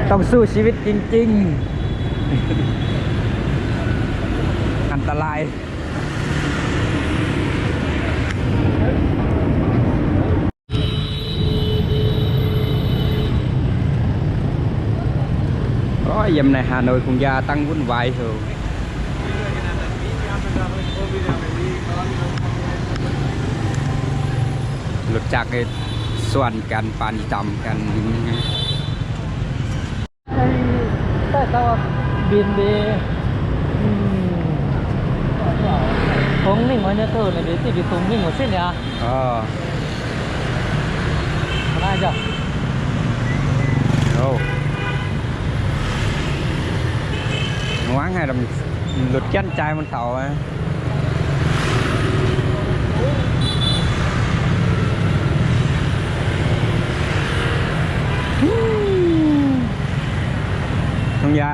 ຕ້ອງສູ້ຊີວິດຈິງໆ ອັນຕະລາຍ. ໂອ້ຍ ຢ້ຽມໃນຮ່າໂນ້ຍ ຄົງຢ່າຕັ້ງວຸ້ນວາຍເຮີ ລົດຈັກນີ້ສວນກັນ ປານດຳກັນ. ໄດ້ ແຕ່ວ່າບິນດີ ອືມ ຕົງນິ່ງໄວ້ເນີ ເທີນນີ້ ຊິໄປຕົງນິ່ງວ່າຊິນຍາ ອໍ ໜ້າຈະ ໂອ້ ຫວັງໃຫ້ລົດແກ່ນຈ່າຍມັນເຂົາ ນົງຢາ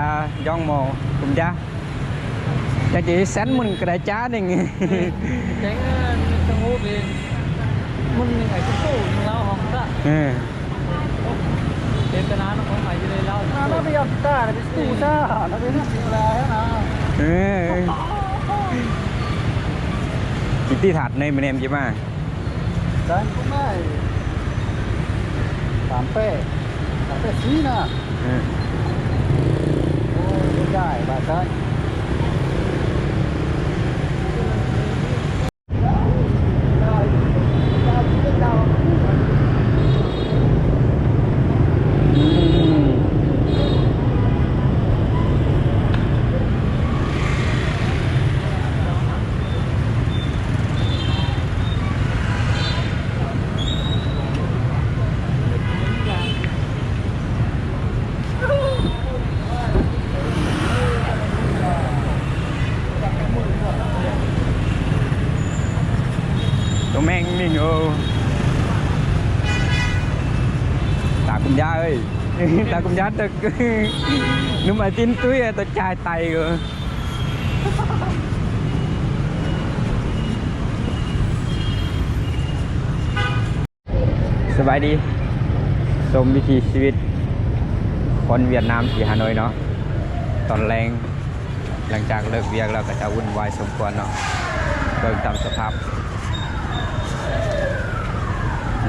ຢອງໝໍ ຄຸມຢາ ຢາກຈະເຮັດແຊນມັນກະໄດ້ຈ້າໜຶ່ງ ແຈ້ງເງິນສະຫງົບເອງ ມັນຍັງໄງ ໂຕ ຍັງລາວຫ້ອງຊະ ເອີ ເປັນຕະນານຂອງໃໝ່ຢູ່ໃນລາວ ນານາໄປຢາມຕາ ໄປຕູ້ຊາ ນາໄປນະ ເວລາແລ້ວນະ ເອີ ຈິດຕິທັດໃນແມ່ນ້ຳຈິມາ ໃຊ່ ສາມແປດ ສາມແປດສີ່ນະ ເອີ ໂອ້ຍ ໄດ້ບາດໃຊ້. ໂຕແມ່ງໜຶ່ງ ໂອ ຕາຄຸນຍາເອີຍ ຕາຄຸນຍາຕຶກ ໜຸ່ມອາຕິນຕຸ້ຍ ຕະຈາຍໄຕເອີຍ. ສະບາຍດີ ຊົມວິຖີຊີວິດຄົນຫວຽດນາມທີ່ຮ່າໂນ້ຍເນາະ ຕອນແລງ ຫຼັງຈາກເລີກວຽກແລ້ວກໍຈະວຸ້ນວາຍສົມຄວນເນາະ ເບິ່ງຕາມສະພາບ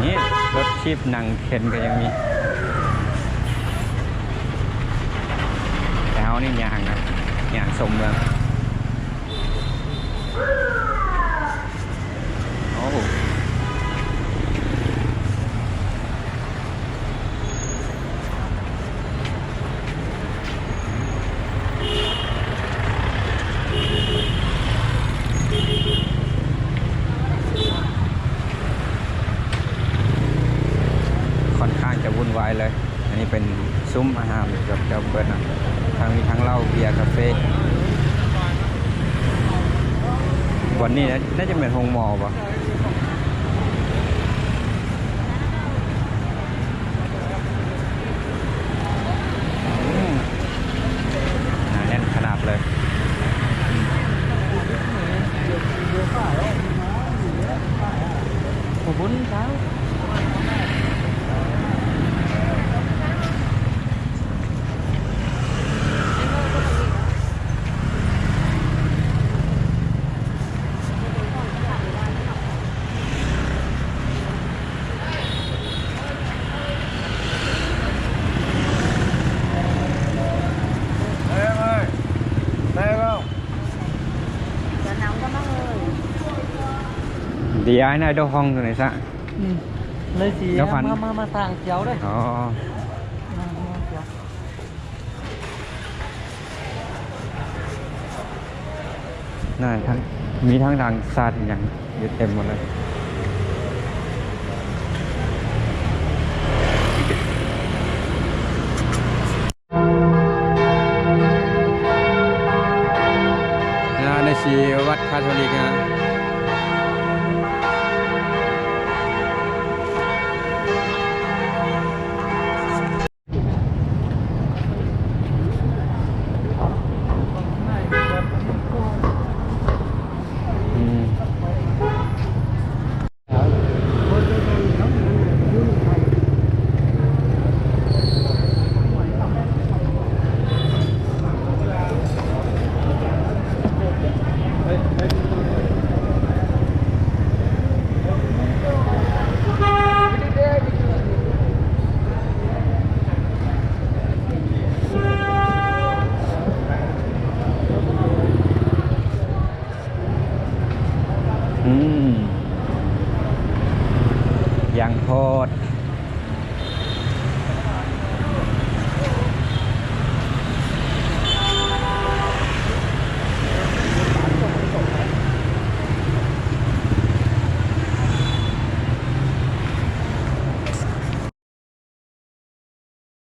ນີ້ລົດຖີບນັ່ງເຂັນກໍຍັງມີ ແຕ່ເຮົານີ້ຍ່າງນະ ຍ່າງຊົມເມືອງ. ໂອ້ ຂ້ອນຂ້າງຈະວຸ້ນວາຍເລີຍ. ອັນນີ້ເປັນຊຸມອາຫານທີ່ເຂົາເຈົ້າເປີດເນາະ ທັງມີທັງເຫຼົ້າ ເບຍ ກາເຟ. ບ່ອນນີ້ໜ້າຈະແມ່ນໂຮງໝໍບໍ່? ອືມ ໜາແໜ້ນຂະໜາດເລີຍ. ຂອບຄຸນເຈົ້າ. ດີອ້າຍນາຍດອກຫ້ອງຢູ່ໃນສະ ອືມ ເລີຍຊິ ດອກພັນ ມາ ມາ ມາສ້າງແຖວເດ້. ອໍ ມາ ມາສວນ ນັ້ນທັງ ມີທັງທາງສາດອີ່ຫຍັງຢູ່ເຕັມໝົດເລີຍ. ນະ ໃນສີວັດຄາໂທລິກນະ. ອືມ ອືມ ຢ່າງໂພດ.